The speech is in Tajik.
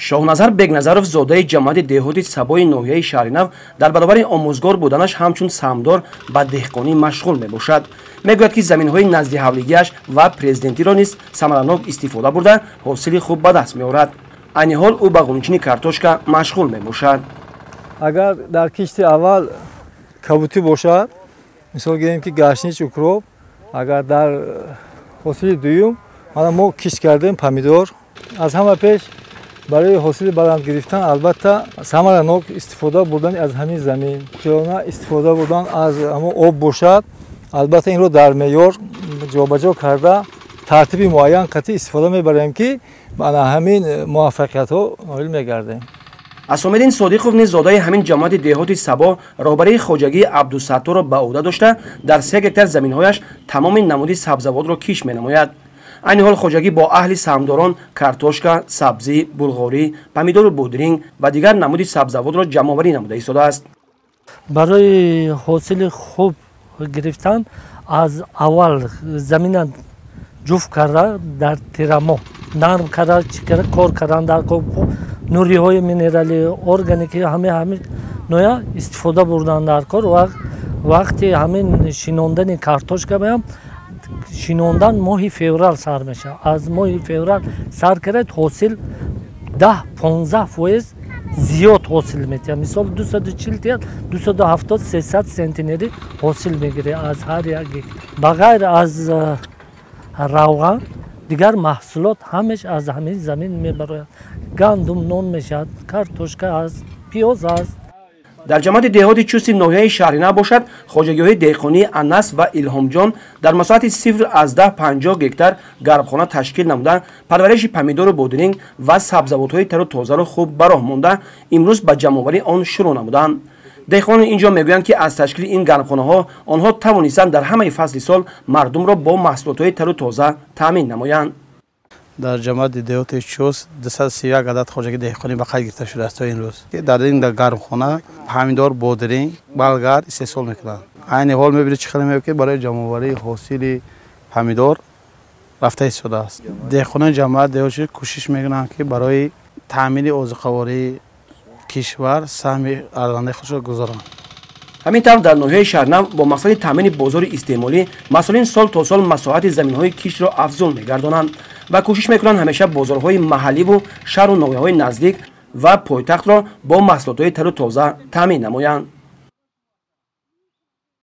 Шоҳназар Бегназаров, зодаи ҷамоати деҳоти Сабои ноҳияи Шаҳринав, дар баробари омӯзгор буданаш ҳамчун саҳмдор ба деҳқонӣ машғул мебошад. Мегӯяд, ки заминҳои назди ҳавлигиаш ва президентиро низ самаранок истифода бурда, ҳосили хуб ба даст меорад. Айни ҳол ӯ ба ғунчини картошка машғул мебошад. Агар дар кишти аввал кабутӣ бошад, мисол гирем, ки гашнич, укроп, агар дар ҳосили дуюм мана мо кишт кардем помидор. Аз ҳама пеш барои ҳосили баланд гирифтан, албатта, самаранок истифода бурдан аз ҳамин замин, оқилона истифода бурдан аз ҳамон об бошад, албатта, инро дар меъёр ҷобаҷо карда, тартиби муайян қатъӣ истифода мебарем, ки ана ҳамин муваффақиятҳо ноил мегардем. Асомиддин Содиқов низ зодаи ҳамин ҷамоати деҳоти Сабо, роҳбарии хоҷагии Абдусатторро ба ӯҳда дошта, дар 3 гектар заминҳояш тамоми намуди сабзавотро кишт менамояд. Айни ҳол хоҷагӣ бо аҳли саҳмдорон картошка, сабзӣ, булғорӣ, помидору бодринг ва дигар намуди сабзавотро ҷамъоварӣ намуда истодааст. Барои ҳосили хуб гирифтан аз аввал замина ҷуфт карда, дар тирамоҳ нарм карда, чӣ карда, кор кардан дар нуриҳои минералӣ, органикӣ, ҳаме ҳами ноя истифода бурдан дар кор. Вақти ҳамин шинондани картошка меам, шинондан моҳи феврал сар мешавад. Аз моҳи феврал сар кард, ҳосил 10-15% зиёд ҳосил метиҳад. Мисол, 240 тиҳад, 270, 300 центнери ҳосил мегирад аз ҳар як гектар. Ба ғайр аз равған, дигар маҳсулот ҳамеш аз ҳамин замин мебарояд. Гандум нон мешавад, картошка аст, пиёз аст. Дар ҷамоати деҳоти Чусти ноҳияи Шаҳринав бошад, хоҷагиҳои деҳқонии Анас ва Илҳомҷон дар масоҳати 0,50 гектар гармхона ташкил намуда, парвариши помидору бодринг ва сабзавотҳои тару тозаро хуб ба роҳ монда, имрӯз ба ҷамъоварии он шурӯъ намуданд. Деҳқонони ин ҷо мегӯянд, ки аз ташкили ин гармхонаҳо онҳо тавонистанд дар ҳамаи фасли сол мардумро бо маҳсулотҳои тару тоза таъмин намоянд. Дар ҷамоати деҳоти Чуст 231 адад хоҷагии деҳқонӣ ба қайд гирифта шудааст. То ин рӯз дар ин гармхона помидор, бодринг, болгар истеҳсол мекунанд. Айни ҳол мебинед, чӣ хеле мебинед, ки барои ҷамъоварии ҳосили помидор рафта истодааст. Деҳқонони ҷамоат деҳоти кӯшиш мекунанд, ки барои таъмини озуқавории кишвар саҳми арзандаи худро гузоранд. Ҳамин тавр, дар ноҳияи Шаҳрнав бо мақсади таъмини бозори истеъмолӣ масъулин сол то сол масоҳати заминҳои киштро афзун мегардонанд ва кӯшиш мекунанд ҳамеша бозорҳои маҳалливу шаҳру ноҳияҳои наздик ва пойтахтро бо маҳсулотҳои тару тоза таъмин намоянд.